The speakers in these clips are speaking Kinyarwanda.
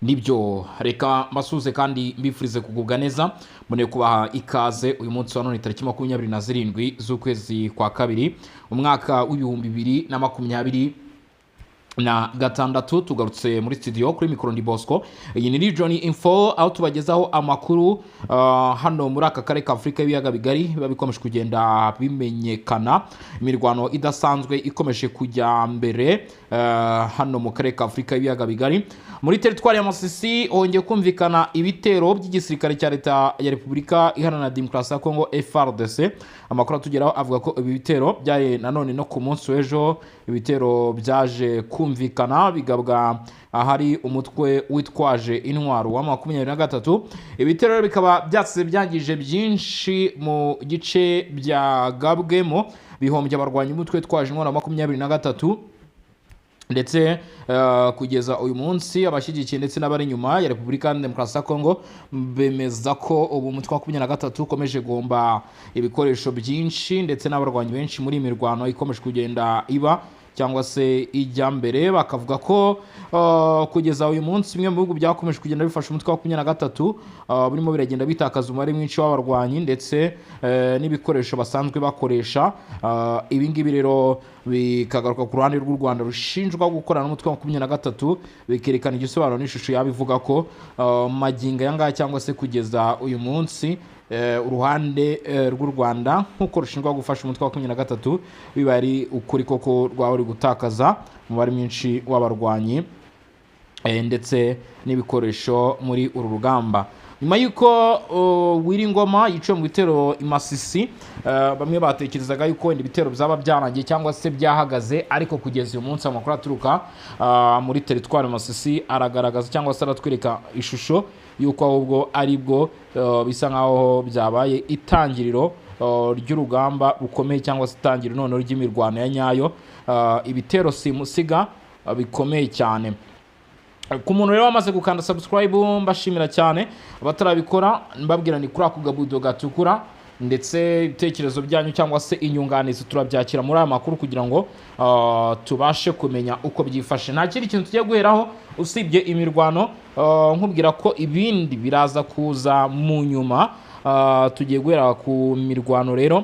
Nibyo, reka mbasuhuze kandi mbifurize kugubwa neza, mboneye kubaha ikaze uyu munsi wa none, tariki 27 z'ukwezi kwa kabiri, umwaka w'2026. Tugarutse muri studio, kuri mikoro ndi Bosco. Iyi ni Region Info, aho tubagezaho amakuru hano muri aka karere ka Afurika y'ibiyaga bigari biba bikomeje kugenda bimenyekana. Imirwano idasanzwe ikomeje kujya mbere hano mu karere ka Afurika y'ibiyaga bigari. Muri teritwari ya Masisi hongeye kumvikana ibitero by'igisirikare cya Leta ya Repubulika Iharanira Demokarasi ya Kongo, FARDC. Amakuru atugeraho avuga ko ibi bitero byari nanone no ku munsi w'ejo. Ibitero byaje kumvikana bigabwa ahari umutwe witwaje intwaro wa 23. Ibitero rero bikaba byasize byangije byinshi mu gice byagabwemo, bihombye abarwanyi umutwe witwaje intwaro wa 23. Ndetse kugeza uyu munsi abashyigikiye ndetse n'abari inyuma ya Repubulika Iharanira Demokarasi ya Kongo bemeza ko ubu umutwe wa 23 ukomeje guhomba ibikoresho byinshi ndetse n'abarwanyi benshi muri iyi mirwano ikomeje kugenda iba cyangwa se ijya mbere. Bakavuga ko kugeza uyu munsi bimwe mu bihugu byakomeje kugenda bifasha umutwe wa 23 birimo biragenda bitakaza umubare mwinshi w'abarwanyi ndetse n'ibikoresho basanzwe bakoresha. Ibi ngibi rero bikagaruka ku ruhande rw'u Rwanda rushinjwa gukorana n'umutwe wa 23, bikerekana igisobanuro n'ishusho yaba ivuga ko magingo aya ngaya cyangwa se kugeza uyu munsi uruhande rw'u Rwanda, nk'uko rushinjwa gufasha umutwe wa 23, biba ari ukuri koko rwaba ruri gutakaza umubare mwinshi w'abarwanyi ndetse n'ibikoresho muri uru rugamba. Nyuma y'uko Willy Ngoma yiciwe mu bitero i Masisi, bamwe batekerezaga yuko wenda ibitero byaba byarangiye cyangwa se byahagaze, ariko kugeza uyu munsi amakuru aturuka muri teritwari Masisi aragaragaza cyangwa se aratwereka ishusho y'uko ahubwo aribwo bisa nkaho byabaye itangiriro ry'urugamba rukomeye cyangwa se itangiriro noneho ry'imirwano ya nyayo, ibitero simusiga bikomeye cyane. Ku muntu rero wamaze gukanda subscribe, mbashimira cyane. Abatarabikora mbabwira ni kuri ako gabudo gatukura, ndetse ibitekerezo byanyu cyangwa se inyunganizi turabyakira muri aya makuru kugira ngo tubashe kumenya uko byifashe. Nta kindi kintu tugiye guheraho usibye imirwano, nkubwira ko ibindi biraza kuza mu nyuma. Tugiye guhera ku mirwano rero.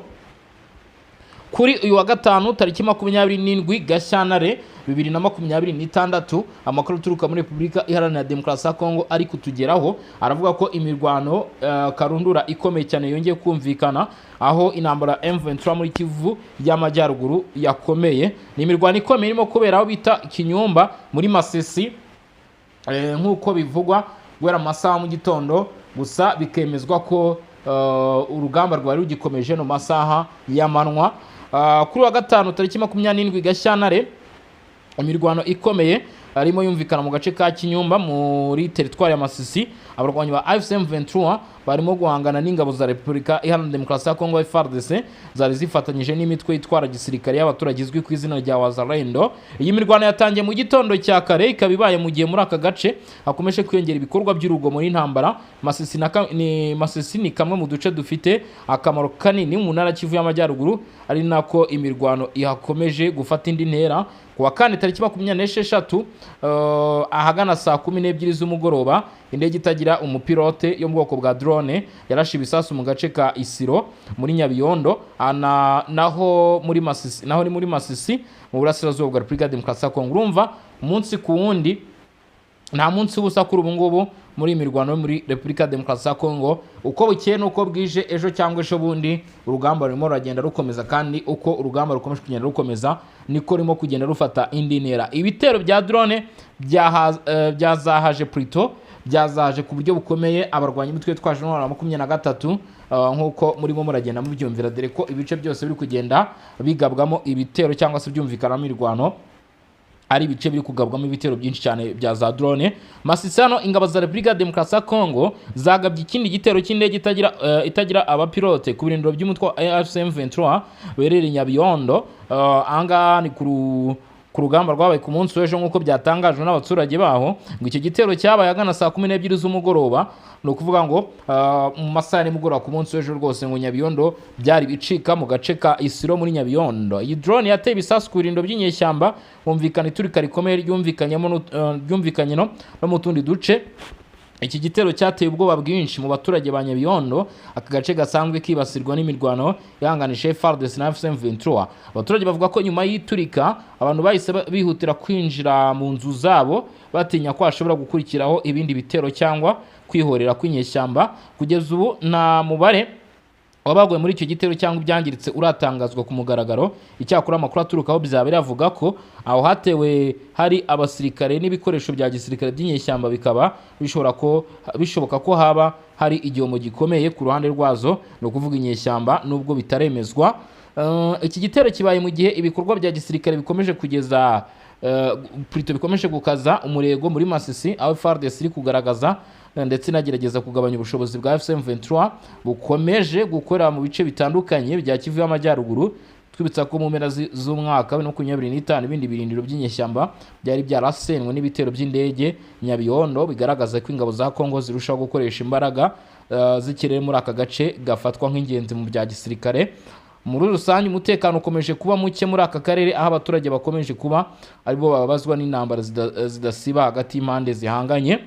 Kuri uyu wa gatanu, tariki 27 Gashyantare 2026, amakuru aturuka muri Repubulika Iharanira Demokarasi ya Kongo ari kutugeraho aravuga ko imirwano karundura ikomeye cyane yongeye kumvikana aho intambara M23 muri Kivu y'Amajyaruguru yakomeye. Ni imirwano ikomeye irimo kubera aho bita Kinyumba muri Masisi, nk'uko bivugwa guhera mu masaha mu gitondo, gusa bikemezwa ko urugamba rwari rugikomeje no masaha y'amanywa. Kuri wa gatanu, tariki 27 Gashyantare, imirwano ikomeye arimo yumvikana mu gace ka Kinyumba muri teritwari ya Masisi. Abarwanyi ba AFC M23 barimo guhangana n'ingabo za Repubulika Iharanira Demokarasi ya Kongo, FARDC, zari zifatanyije n'imitwe itwara gisirikare y'abaturage izwi ku izina rya Wazalendo. Iyi mirwano yatangiye mu gitondo cya kare, ikaba ibaye mu gihe muri aka gace hakomeje kwiyongera ibikorwa by'urugomo n'intambara. Masisi, ni Masisi ni kamwe mu duce dufite akamaro kanini mu ntara Kivu y'Amajyaruguru, ari nako imirwano ihakomeje gufata indi ntera. Ku wa kane, tariki 26, ahagana saa 12 z'umugoroba, indege itagira umupilote yo mu bwoko bwa drone yarashe ibisasu mu gace ka Isiro muri Nyabiyondo, ana naho muri Masisi, naho ni muri Masisi mu burasirazuba bwa Repubulika ya Demokarasi ya Kongo. Urumva umunsi ku wundi, nta munsi w'ubusa kuri ubu ngubu muri iyi mirwano yo muri Repubulika ya Demokarasi ya Kongo. Uko bukeye n'uko bwije, ejo cyangwa ejo bundi, urugamba rurimo ruragenda rukomeza, kandi uko urugamba rukomeje kugenda rukomeza niko rurimo kugenda rufata indi ntera. Ibitero bya drone byazahaje plutôt byazahaje ku buryo bukomeye abarwanyi b'umutwe witwaje intwaro 23, nk'uko murimo muragenda mubyumvira, dore ko ibice byose biri kugenda bigabwamo ibitero cyangwa se byumvikanamo imirwano ari ibice biri kugabwamo ibitero byinshi cyane bya za drone. Masisi hano, ingabo za Repubulika ya Demokarasi ya Kongo zagabye ikindi gitero cy'indege itagira abapilote ku birindiro by'umutwe wa AFC M23 berereye Nyabiyondo. Ahangaha ni ku ku rugamba rwabaye ku munsi w'ejo, nk'uko byatangajwe n'abaturage baho. Ngo icyo gitero cyabaye agana saa 12 z'umugoroba, ni ukuvuga ngo mu masaha ya nimugoroba ku munsi w'ejo rwose, ngo Nyabiyondo byari bicika mu gace ka Isiro muri Nyabiyondo. Iyi drone yateye ibisasu ku birindiro by'inyeshyamba, humvikana iturika rikomeye ryumvikanye no mu tundi duce. Iki gitero cyateye ubwoba bwinshi mu baturage ba Nyabiyondo, aka gace gasanzwe kibasirwa n'imirwano ihanganije FARDC na AFC M23. Abaturage bavuga ko nyuma y'iturika abantu bahise bihutira kwinjira mu nzu zabo, batinya ko hashobora gukurikiraho ibindi bitero cyangwa kwihorera kw'inyeshyamba. Kugeza ubu nta mubare wabaguye muri icyo gitero cyangwa ibyangiritse uratangazwa ku mugaragaro. Icyakora amakuru aturuka aho byabera avuga ko aho hatewe hari abasirikare n'ibikoresho bya gisirikare by'inyeshyamba, bikaba bishoboka ko haba hari igihombo gikomeye ku ruhande rwazo, ni ukuvuga inyeshyamba, nubwo bitaremezwa. Iki gitero kibaye mu gihe ibikorwa bya gisirikare bikomeje kugeza plutôt bikomeje gukaza umurego muri Masisi, aho FARDC iri kugaragaza ndetse inagerageza kugabanya ubushobozi bwa AFC M23 bukomeje gukora mu bice bitandukanye bya Kivu y'Amajyaruguru. Twibutsa ko mu mpera z'umwaka wa 2025 ibindi birindiro by'inyeshyamba byari byarasenywe n'ibitero by'indege Nyabiyondo, bigaragaza ko ingabo za Kongo zirushaho gukoresha imbaraga z'ikirere muri aka gace gafatwa nk'ingenzi mu bya gisirikare. Muri rusange umutekano ukomeje kuba muke muri aka karere, aho abaturage bakomeje kuba aribo bababazwa n'intambara zidasiba hagati y'impande zihanganye.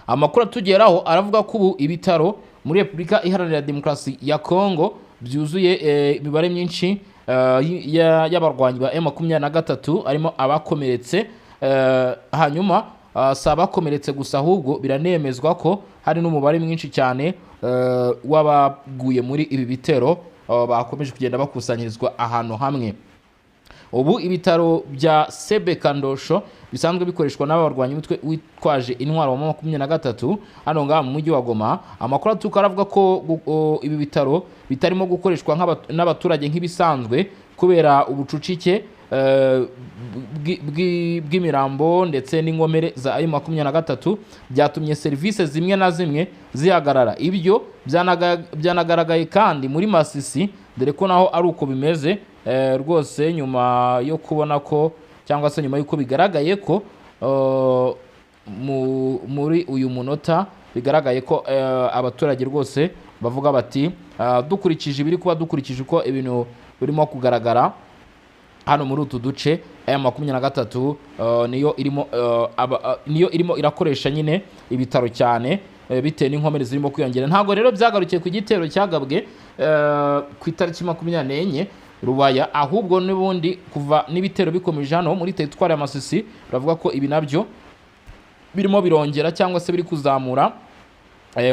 Amakuru atugeraho aravuga ko ubu ibitaro muri Repubulika Iharanira Demokarasi ya Kongo byuzuye imibare myinshi y'abarwanyi ba M23, harimo abakomeretse. Hanyuma si abakomeretse gusa, ahubwo biranemezwa ko hari n'umubare mwinshi cyane w'abaguye muri ibi bitero bakomeje kugenda bakusanyirizwa ahantu hamwe. Ubu ibitaro bya Sebe Kandosho bisanzwe bikoreshwa n'aba barwanyi umutwe witwaje intwaro wa 23 hano ngaha mu mujyi wa Goma, amakuru aturuka aravuga ko ibi bitaro bitarimo gukoreshwa n'abaturage nk'ibisanzwe kubera ubucucike bw'imirambo ndetse n'inkomere za M23, byatumye serivisi zimwe na zimwe zihagarara. Ibyo byanagaragaye kandi muri Masisi, dore ko naho ari uko bimeze rwose, nyuma yo kubona ko cyangwa se nyuma y'uko bigaragaye ko muri uyu munota bigaragaye ko abaturage rwose bavuga bati: "Dukurikije ibiri kuba, dukurikije uko ibintu birimo kugaragara hano muri utu duce, M23 niyo irimo irakoresha nyine ibitaro cyane bitewe n'inkomere zirimo kwiyongera." Ntabwo rero byagarukiye ku gitero cyagabwe ku itariki 24 Rubaya, ahubwo n'ubundi kuva n'ibitero bikomeje hano muri teritwari ya Masisi, baravuga ko ibi nabyo birimo birongera cyangwa se biri kuzamura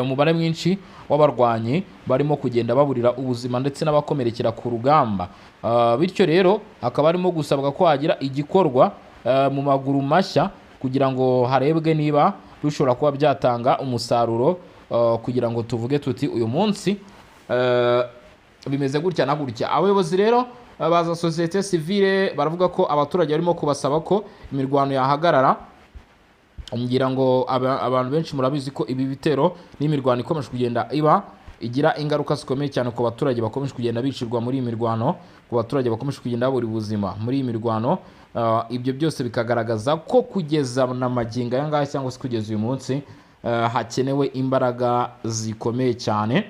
umubare mwinshi w'abarwanyi barimo kugenda baburira ubuzima ndetse n'abakomerekera ku rugamba. Bityo rero hakaba harimo gusabwa ko hagira igikorwa mu maguru mashya kugira ngo harebwe niba bishobora kuba byatanga umusaruro, kugira ngo tuvuge tuti uyu munsi bimeze gutya na gutya. Abayobozi rero baza sosiyete sivile baravuga ko abaturage barimo kubasaba ko imirwano yahagarara. Ngira ngo abantu benshi murabizi ko ibi bitero n'imirwano ikomeje kugenda iba igira ingaruka zikomeye cyane ku baturage bakomeje kugenda bicirwa muri iyi mirwano, ku baturage bakomeje kugenda babura ubuzima muri iyi mirwano. Ibyo byose bikagaragaza ko kugeza na magingo aya ngaya cyangwa se kugeza uyu munsi hakenewe imbaraga zikomeye cyane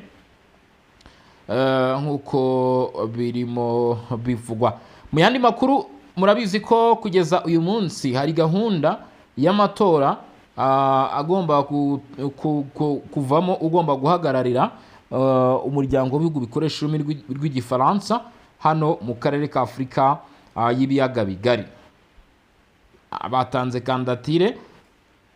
nk'uko birimo bivugwa. Mu yandi makuru, murabizi ko kugeza uyu munsi hari gahunda y'amatora agomba kuvamo ugomba guhagararira umuryango w'ibihugu bikoresha ururimi rw'Igifaransa hano mu karere ka Afurika y'Ibiyaga Bigari. Batanze kandidatire.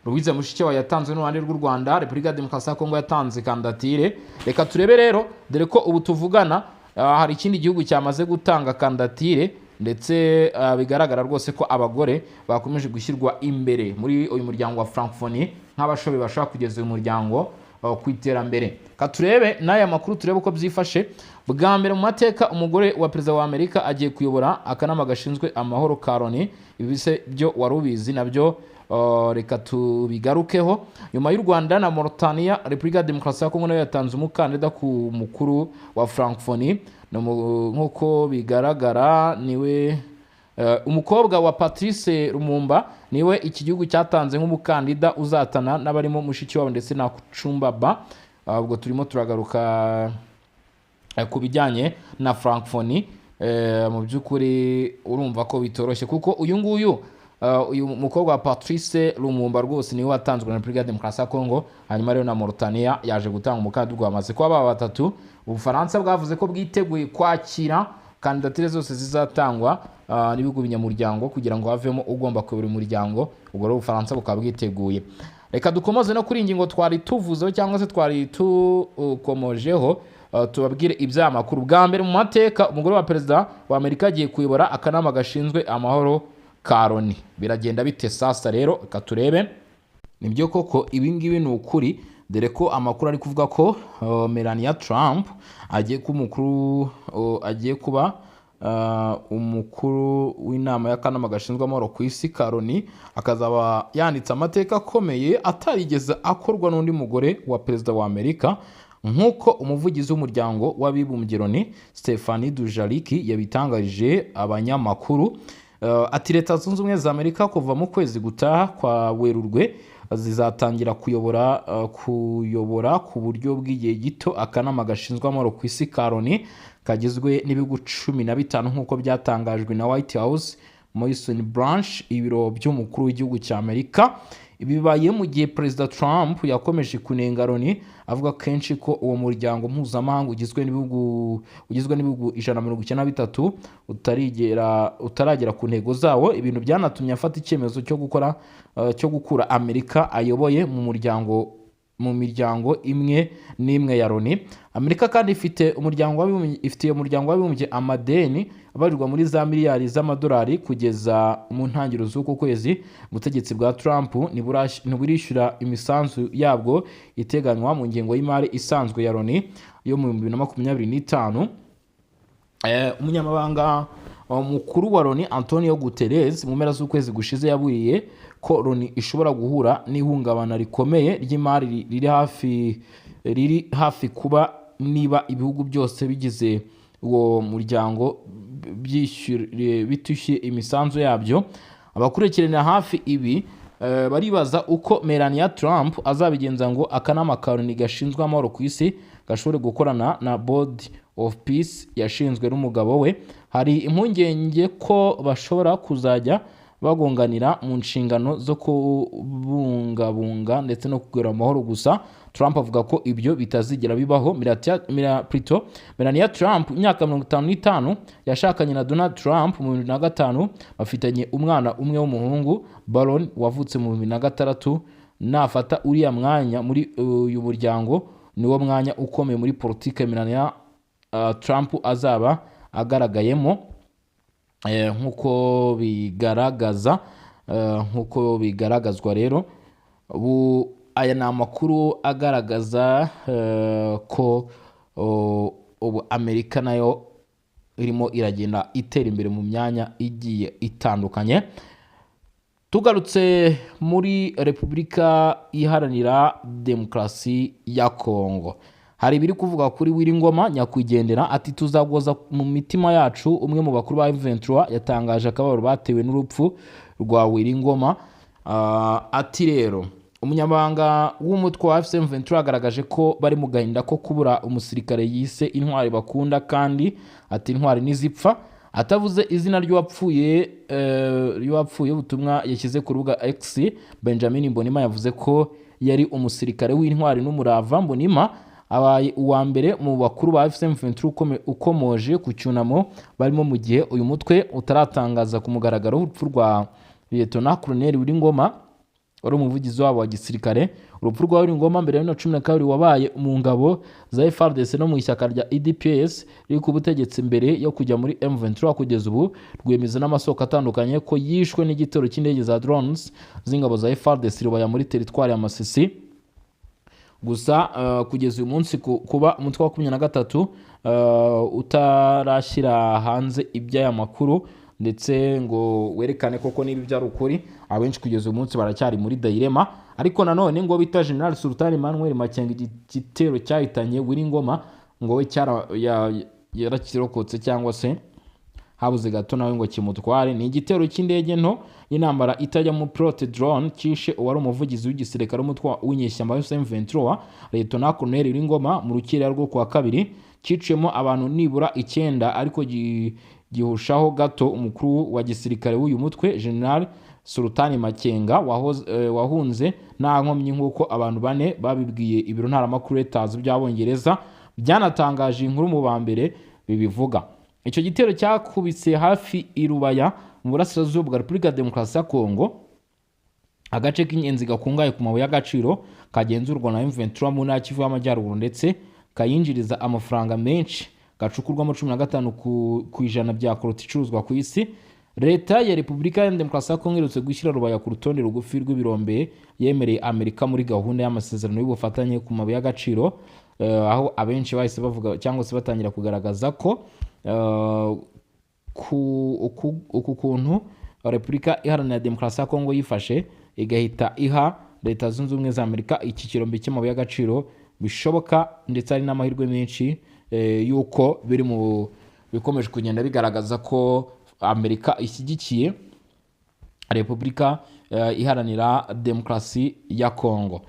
Louise Mushikiwabo yatanzwe n'uruhande rw'u Rwanda, Repubulika ya Demokarasi ya Kongo yatanze kandidatire. Reka turebe rero, dore ko ubu tuvugana hari ikindi gihugu cyamaze gutanga kandidatire, ndetse bigaragara rwose ko abagore bakomeje gushyirwa imbere muri uyu muryango wa Francophonie nk'abashoboye bashobora kugeza uyu muryango ku iterambere. Ka turebe n'aya makuru, turebe uko byifashe. Bwa mbere mu mateka umugore wa perezida wa Amerika agiye kuyobora akanama gashinzwe amahoro ka Loni. Ibi se byo wari ubizi? Nabyo reka tubigarukeho. Nyuma y'u Rwanda na Mauritania, Repubulika ya Demokarasi ya Kongo nayo yatanze umukandida ku mukuru wa Francophonie. Nk'uko bigaragara niwe Umukobwa wa Patrice Lumumba niwe iki gihugu cyatanze nk'umukandida uzatana n'abarimo mushiki wabo ndetse na Cumbaba. Ubwo turimo turagaruka ku bijyanye na Francophonie. Mu by'ukuri urumva ko bitoroshye, kuko uyu nguyu, uyu mukobwa wa Patrice Lumumba rwose niwe watanzwe na Repubulika ya Demokarasi ya Kongo. Hanyuma rero na Mauritania yaje gutanga umukandida, ubwo bamaze kuba baba batatu. Ubufaransa bwavuze ko bwiteguye kwakira kandidatire zose zizatangwa n'ibihugu binyamuryango kugira ngo havemo ugomba kuyobora umuryango. Ubwo rero Ubufaransa bukaba bwiteguye. Reka dukomoze no kuri iyi ngingo twari tuvuzeho cyangwa se twari tukomojeho, tubabwire iby'aya makuru. Bwa mbere mu mateka, umugore wa perezida wa Amerika agiye kuyobora akanama gashinzwe amahoro ka Loni. Biragenda bite sasa rero? Reka turebe. Nibyo koko, ibi ngibi ni ukuri, dore ko amakuru ari kuvuga ko Melania Trump agiye kuba umukuru, agiye kuba umukuru w'inama y'akanama gashinzwe amahoro ku isi ka Loni, akazaba yanditse amateka akomeye atarigeze akorwa n'undi mugore wa perezida wa Amerika, nk'uko umuvugizi w'Umuryango w'Abibumbye Loni, Stephane Dujarric, yabitangarije abanyamakuru. Ati Leta Zunze Ubumwe za Amerika kuva mu kwezi gutaha kwa Werurwe zizatangira kuyobora ku buryo bw'igihe gito akanama gashinzwe amahoro ku isi ka Loni kagizwe n'ibihugu 15, nk'uko byatangajwe na White House Maison Blanche, ibiro by'umukuru w'igihugu cya Amerika. Ibi bibaye mu gihe Perezida Trump yakomeje kunenga Loni, avuga kenshi ko uwo muryango mpuzamahanga ugizwe n'ibihugu 193 utaragera ku ntego zawo, ibintu byanatumye afata icyemezo cyo gukura Amerika ayoboye mu miryango imwe n'imwe ya Loni. Amerika kandi ifitiye Umuryango w'Abibumbye amadeni abarirwa muri za miliyari z'amadolari. Kugeza mu ntangiriro z'uku kwezi, ubutegetsi bwa Trump ntiburishyura imisanzu yabwo iteganywa mu ngengo y'imari isanzwe ya Loni yo mu 2025. Umunyamabanga mukuru wa Loni, Antonio Guterres, mu mpera z'ukwezi gushize yaburiye ko Loni ishobora guhura n'ihungabana rikomeye ry'imari riri hafi kuba niba ibihugu byose bigize uwo muryango bitishyuye imisanzu yabyo. Abakurikiranira hafi ibi baribaza uko Melania Trump azabigenza ngo akanama ka Loni gashinzwe amahoro ku isi gashobore gukorana na Board of Peace yashinzwe n'umugabo we. Hari impungenge ko bashobora kuzajya bagonganira mu nshingano zo kubungabunga ndetse no kugarura amahoro. Gusa Trump avuga ko ibyo bitazigera bibaho. Melania Trump, imyaka 55, yashakanye na Donald Trump mu 2005. Bafitanye umwana umwe w'umuhungu, Baron, wavutse mu 2006. Nafata uriya mwanya muri uyu muryango, niwo mwanya ukomeye muri politike Melania Trump azaba agaragayemo. Nk'uko bigaragazwa rero, ubu aya ni amakuru agaragaza ko ubu Amerika nayo irimo iragenda itera imbere mu myanya igiye itandukanye. Tugarutse muri Repubulika Iharanira Demokarasi ya Kongo, hari ibiri kuvuga kuri Willy Ngoma nyakwigendera. Ati tuzagoza mu mitima yacu. Umwe mu bakuru ba M23 yatangaje akababaro batewe n'urupfu rwa Willy Ngoma. Ati rero umunyamabanga w'umutwe wa AFC M23 yagaragaje ko bari mu gahinda ko kubura umusirikare yise intwari bakunda, kandi ati intwari ntizipfa. Atavuze izina ry'uwapfuye, ubutumwa yashyize ku rubuga X, Benjamin Mbonima yavuze ko yari umusirikare w'intwari n'umurava. Mbonima abaye uwa mbere mu bakuru ba AFC M23 ukomoje ku cyunamo barimo, mu gihe uyu mutwe utaratangaza ku mugaragaro urupfu rwa Lieutenant Colonel Willy Ngoma wari umuvugizi wabo wa gisirikare. Urupfu rwa Willy Ngoma, mbere ya 2012 wabaye mu ngabo za FARDC no mu ishyaka rya UDPS riri ku butegetsi mbere yo kujya muri M23, kugeza ubu rwemeza n'amasoko atandukanye ko yishwe n'igitero cy'indege za drones z'ingabo za FARDC Rubaya muri teritwari ya Masisi. Gusa kugeza uyu munsi, kuba umutwe wa 23 utarashyira hanze iby'aya makuru ndetse ngo werekane koko niba ibyo ari ukuri, abenshi kugeza uyu munsi baracyari muri dilemma. Ariko nanone ngo bita General Sultan Emmanuel Makenga, igitero cyahitanye Willy Ngoma ngo we yarakirokotse cyangwa se Habuze gato nawe ngo kimutware. Ni igitero cy'indege nto y'intambara itajya mu pilote, drone, cyishe uwari umuvugizi w'igisirikare w'umutwe w'inyeshyamba M23, Lieutenant Colonel Ngoma, mu rukera rwo kuwa kabiri. Cyiciyemo abantu nibura icyenda, ariko gihushaho gato umukuru wa gisirikare w'uyu mutwe, General Sultani Makenga, wahunze nta nkomyi, nk'uko abantu bane babibwiye ibiro ntaramakuru Reuters by'Abongereza byanatangaje inkuru mu ba mbere bibivuga. Icyo gitero cyakubise hafi i Rubaya mu burasirazuba bwa Repubulika ya Demokarasi ya Kongo, agace k'ingenzi gakungahaye ku mabuye y'agaciro kagenzurwa na M23 mu ntara Kivu y'Amajyaruguru, ndetse kayinjiriza amafaranga menshi, gacukurwamo 15 ku ijana bya coltan icuruzwa ku isi. Leta ya Repubulika ya Demokarasi ya Kongo iherutse gushyira Rubaya ku rutonde rugufi rw'ibirombe yemereye Amerika muri gahunda y'amasezerano y'ubufatanye ku mabuye y'agaciro, aho abenshi bahise bavuga cyangwa se batangira kugaragaza ko uku kuntu Repubulika Iharanira Demokarasi ya Kongo yifashe igahita iha Leta Zunze Ubumwe za Amerika iki kirombe cy'amabuye y'agaciro, bishoboka ndetse hari n'amahirwe menshi y'uko biri mu bikomeje kugenda bigaragaza ko Amerika ishyigikiye Repubulika Iharanira Demokarasi ya Kongo.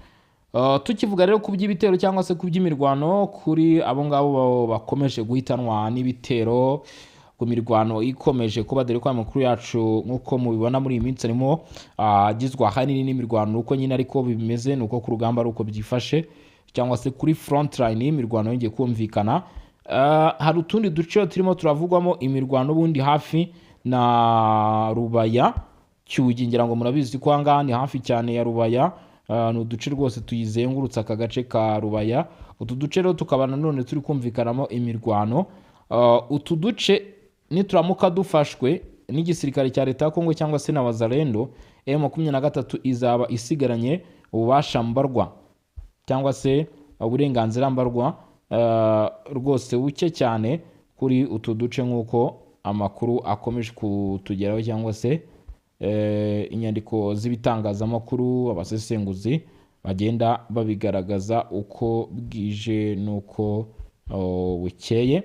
Tukivuga rero ku by'ibitero cyangwa se ku by'imirwano, kuri abo ngabo bakomeje guhitanwa n'ibitero, ku mirwano ikomeje kuba, dore ko amakuru yacu nk'uko mubibona muri iyi minsi arimo agizwe ahanini n'imirwano, uko nyine ariko bimeze, ni uko ku rugamba ari uko byifashe, cyangwa se kuri front line y'imirwano yongeye kumvikana. Hari utundi duce turimo turavugwamo imirwano ubundi hafi na Rubaya, Cyugi. Ngira ngo murabizi ko ahangaha ni hafi cyane ya Rubaya. Ni uduce rwose tuyizengurutse aka gace ka Rubaya. Utu duce rero tukaba nanone turi kumvikanamo imirwano. Utu duce nituramuka dufashwe n'igisirikare cya leta ya Kongo cyangwa se na Wazalendo, M23 izaba isigaranye ububasha mbarwa cyangwa se uburenganzira mbarwa rwose buke cyane kuri utu duce, nk'uko amakuru akomeje kutugeraho cyangwa se inyandiko z'ibitangazamakuru, abasesenguzi bagenda babigaragaza uko bwije n'uko bukeye.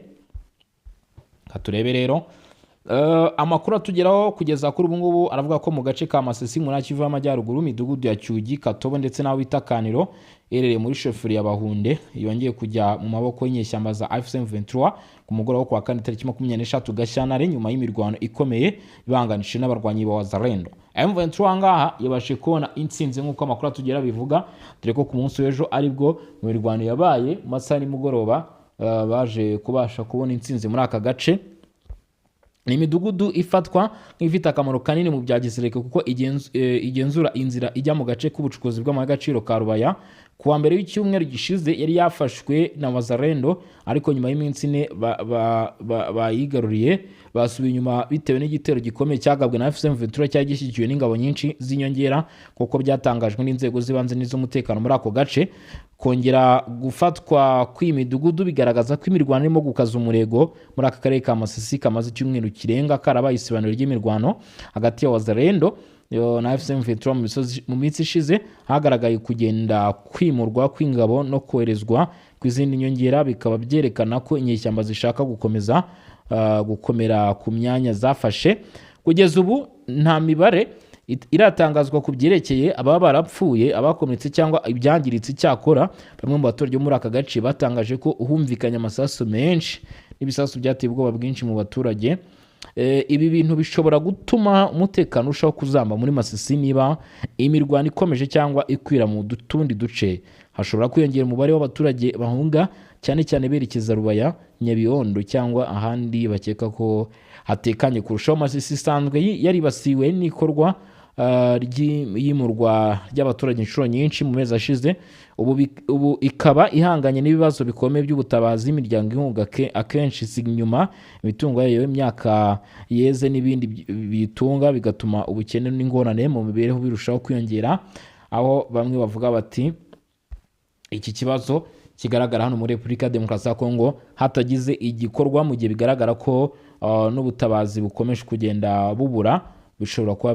Reka turebe rero. Amakuru atugeraho kugeza kuri ubu ngubu aravuga ko mu gace ka Masisi mu ntara Kivu y'Amajyaruguru, imidugudu ya Cyugi, Katobo ndetse n'aho bita Kaniro iherereye muri chefferie ya Bahunde yongeye kujya mu maboko y'inyeshyamba za AFC M23 ku mugoroba wo kuwa kane tariki 23 Gashyantare, nyuma y'imirwano ikomeye ibanganishije n'abarwanyi ba Wazalendo. M23 ngaha yabashije kubona intsinzi nk'uko amakuru atugera bivuga, dore ko ku munsi w'ejo aribwo mu mirwano yabaye mu masaha ya nimugoroba baje kubasha kubona intsinzi muri aka gace. Ni imidugudu ifatwa nk'ifite akamaro kanini mu bya gisirikare kuko igenzura inzira ijya mu gace k'ubucukuzi bw'amabuye y'agaciro ka Rubaya. Ku wa mbere w'icyumweru gishize yari yafashwe na Wazalendo, ariko nyuma y'iminsi 4 bayigaruriye basubiye inyuma bitewe n'igitero gikomeye cyagabwe na AFC M23 cyari gishyigikiwe n'ingabo nyinshi z'inyongera, kuko byatangajwe n'inzego z'ibanze n'iz'umutekano muri ako gace. Kongera gufatwa kw'iyi midugudu bigaragaza ko imirwano irimo gukaza umurego muri aka karere ka Masisi kamaze icyumweru kirenga karabaye isibaniro ry'imirwano hagati ya Wazalendo na AFC M23. Mu minsi ishize hagaragaye kugenda kwimurwa kw'ingabo no koherezwa kw'izindi nyongera, bikaba byerekana ko inyeshyamba zishaka gukomeza gukomera ku myanya zafashe. Kugeza ubu nta mibare iratangazwa ku byerekeye ababa barapfuye, abakomeretse cyangwa ibyangiritse. Icyakora bamwe mu baturage bo muri aka gace batangaje ko humvikanye amasasu menshi n'ibisasu byateye ubwoba bwinshi mu baturage. Ibi bintu bishobora gutuma umutekano urushaho kuzamba muri Masisi. Niba imirwano ikomeje cyangwa ikwira mu tundi duce, hashobora kwiyongera umubare w'abaturage bahunga, cyane cyane berekeza Rubaya, Nyabiondo cyangwa ahandi bakeka ko hatekanye kurushaho. Masisi isanzwe yaribasiwe n'ikorwa ry'iyimurwa ry'abaturage inshuro nyinshi mu mezi ashize, ubu ikaba ihanganye n'ibibazo bikomeye by'ubutabazi. Imiryango ihunga akenshi isiga inyuma imitungo yayo, imyaka yeze n'ibindi biyitunga, bigatuma ubukene n'ingorane mu mibereho birushaho kwiyongera, aho bamwe bavuga bati iki kibazo kigaragara hano muri Repubulika ya Demokarasi ya Kongo hatagize igikorwa, mu gihe bigaragara ko n'ubutabazi bukomeje kugenda bubura, bishobora kuba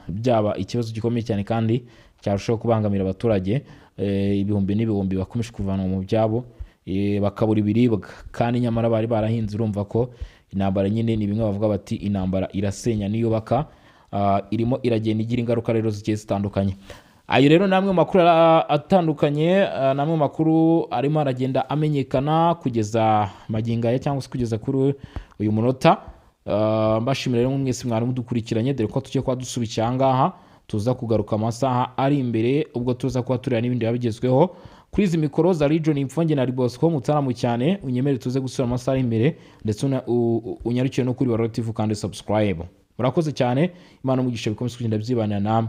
byaba ikibazo gikomeye cyane kandi cyarushaho kubangamira abaturage ibihumbi n'ibihumbi bakomeje kuvanwa mu byabo, bakabura ibiribwa kandi nyamara bari barahinze. Urumva ko Intambara nyine ni bimwe bavuga bati intambara irasenya niyubaka. Irimo iragenda igira ingaruka rero zigiye zitandukanye. Ayo rero ni amwe mu makuru atandukanye, ni amwe mu makuru arimo aragenda amenyekana kugeza magingo aya cyangwa se kugeza kuri uyu munota. Mbashimira rero mwese mwari mudukurikiranye, dore ko tugiye kuba dusubikira aha ngaha, tuza kugaruka amasaha ari imbere ubwo tuza kuba tureba n'ibindi biba bigezweho. Kuri izi mikoro za Region Info, na Bosco Mutaramu cyane, unyemere tuze gusura amasaha ari imbere, ndetse unyarukire no kuri Barore TV kandi subscribe. Murakoze cyane, Imana umugisha bikomeze kugenda byibanira namwe.